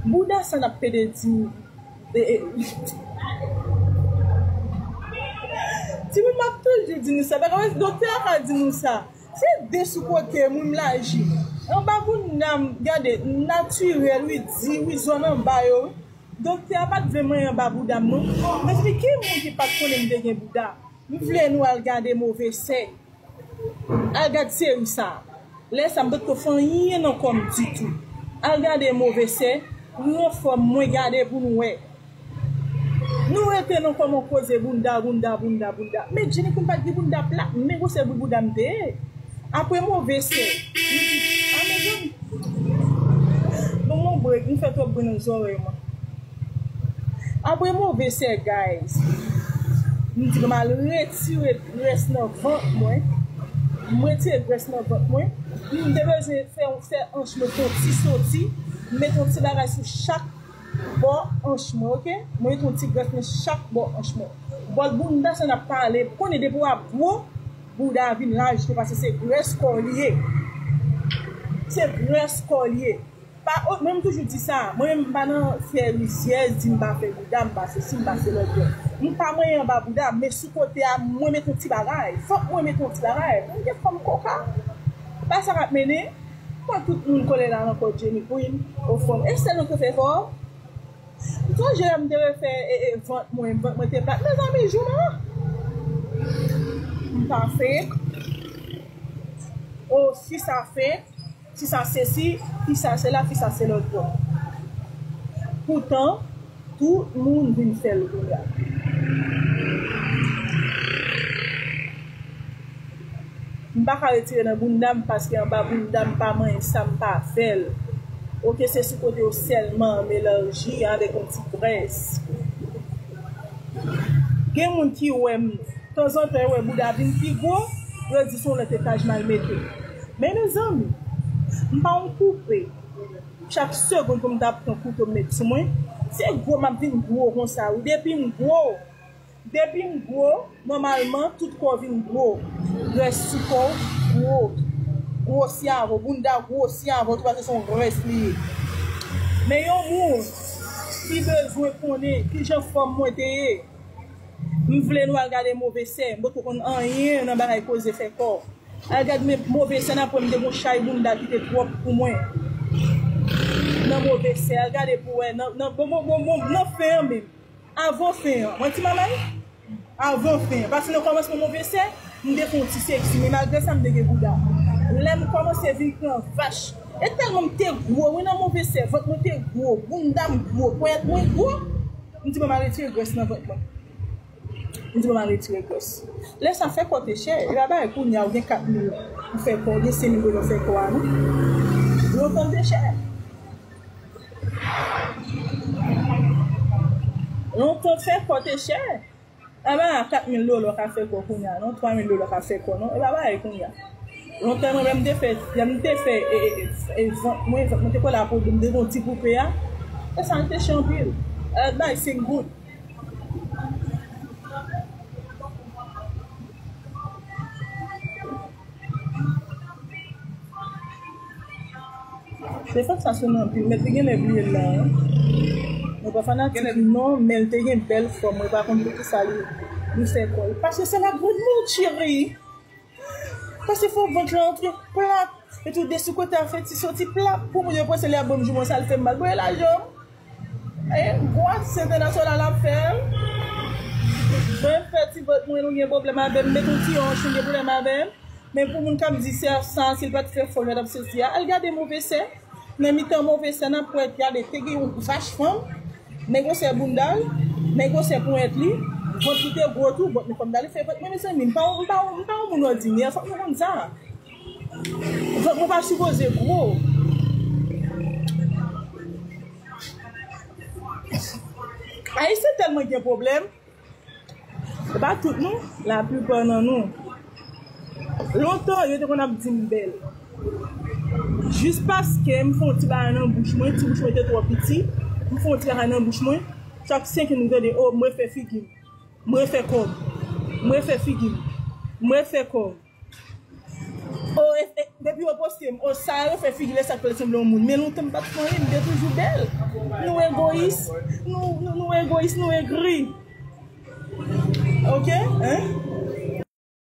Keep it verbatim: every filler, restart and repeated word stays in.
Bouda sa n ap pede di. E, e, timoun, m ap toujou di nou sa. Bagay, doktè a ka di nou sa. Se de sou kote moun m laji. Anba bouda m, gade, natirèl, wi, di, wi, zòn anba yo, wi. Doktè a pa t vle mwen anba bouda m, non. Mezanmi, ki moun ki pa t konnen m te gen bouda? M vle nou al gade Move Sè. Al gad seri sa. Lè sa, m potko fè anyen nan kò m ditou. Al gade Move Sè, pran fòm mwen, gade pou nou wè. Nou rete nan kòman koze bounda, bounda, bounda, bounda. Men Jenny Queen pa t gen bounda plat, men gwosè bout bouda m te ye. Apre Move Sè, m di, a, mezanmi, ban m yon break, m fè twòp bri nan zòrèy mwen. Apre Move Sè, guys, m di m al retire grès nan vant mwen. M retire grès nan vant mwen. M te bezwen fè, fè anch mwen fè yon ti soti. M mete yon ti bagay sou chak bò anch mwen, oke? Mwen mete yon ti grès nan chak bò anch mwen. Bòt bounda sa n ap pale, konnen depi w ap gwo, bouda a vin laj tou, paske se grès kò l ye. Se grès kò l ye. Pa, o, mwen, m toujou di sa. Mwen menm, m pa nan fè rizyèz, di m pa fè bouda, m pa sesi, m pa se lòt bò. M pa manyen anba bouda, men sou kote a, mwen met yon ti bagay. Fòk mwen met yon ti bagay. Mwen gen fòm koka. Pa sa k ap mennen. Mwen, tout moun kole la nan kò Jenny Queen, o fòm. E sèl mwen ki fè fò. M sonje lè m te refè, e, e, vant mwen, vant mwen te plat. Mezanmi, jouman. M pa fake. O, fi sa fake. Fi sa sesi, fi sa sela, fi sa se lòt bò. Poutan, tout moun vin fè l kounye a. M pa ka retire nan bounda m paske anba bounda m pa manyen sa m pa fè l. Oke, se sou kote yo sèlman m elanji avèk yon ti grès. Gen moun ki wè m, tanzantan yo wè bouda vin pi gwo, yo di se yon lòt etaj m al mete. Men mezanmi, m pa yon poupe. Chak segonn pou m ta pran kouto m met sou mwen, se gwo m ap vin gwo konsa wi. Depi m gwo, depi m gwo, nòmalman, tout kò vin gwo. Grès sou kò w gwo. Gwo sèvo, bounda gwo sèvo, tou paske se yon grès li ye. Men yon moun ki bezwen konnen kijan fòm mwen te ye, m vle nou al gade Move Sè, m potko konn anyen nan bagay koze fè kò. Al gad men Move Sè nan pwen m te gon chay bounda ki te twòp pou mwen. Nan Move Sè, al gade pou wè, nan, nan, bon, bon, bon, bon, nan fen an menm. Avan fen an, mwen ti manmay? Avan fen an. Paske nan kòmansman Move Sè, m te fè yon ti seksi, men malgre sa m te gen bouda. Lè m kòmanse vin pran vach, e tèlman m te gwo, wi, nan Move Sè, vant mwen te gwo, bounda m gwo, ponyèt mwen gwo, m di bon, m al retire grès nan vant mwen. M di bon, m al retire grès. Lè sa fè kò te chè, e pa bagay kounye a ou gen kat mil pou fè kò, ou gen senk mil dola fè kò a, non. Lontan te chè. Lontan fè kò te chè. E pa kat mil dola ka fè kò kounye a, non. Twa mil dola ka fè kò, non. E pa bagay kounye a. Lontan mwen, lè m te fè, lè m te fè, e, e, e, e, vant mwen, vant mwen te kole a pwodui m, m te gen yon ti poupe a. E sa, l te chè anpil. E, bay senk goud. Te fè sa sou nan anpil, men te genlè bliye l la, wi. Mwen pa fanatik li non, men l te gen bèl fòm. Mwen pa konn poukisa li, li fè kò l. Paske se la grande mouture. Paske fò vant lan antre plat. E tou de sou kote a fè ti soti plat. Pou moun yo panse li ap ban m jouman, sa l fè m mal. Bon, e lajan m. E gwòs entènasyonal ap fè l. Mwen fè ti vant mwen, ou gen pwoblèm avè m, met yon ti hanch, ou gen pwoblèm avè m. Men pou moun k ap di sè sa, si l pa t fè fò, l pa t ap soti a, al gade Move Sè. Nan mitan Move Sè, n ap wè, gade, te gen yon vach fanm, men gwosè bounda l, men gwosè ponyèt li, vant li te gwo tou, bon, men fanm nan li fè vant mwen, mezanmi, m pa, m pa, m pa yon moun òdinè, fòk nou konn sa. Vant mwen pa sipoze gwo. Ayisyen tèlman gen pwoblèm. Se pa tout nou, laplipa nan nou. Lontan, yo te konn ap di m bèl. Jis paske m fè yon ti bagay nan bouch mwen, ti bouch mwen te twò piti, m fè yon ti bagay nan bouch mwen, chak senk minit, m tande, o, m refè figi m, m refè kò m, m refè figi m, m refè kò m. O, e, e, Epi yo poste m, o sa yo fè figi lè sa k fè l sanble yon moun. Men lontan m pa t fè anyen, m te toujou bèl. Nou egoyis, nou, nou, nou egoyis, nou egri. Ok? Hein?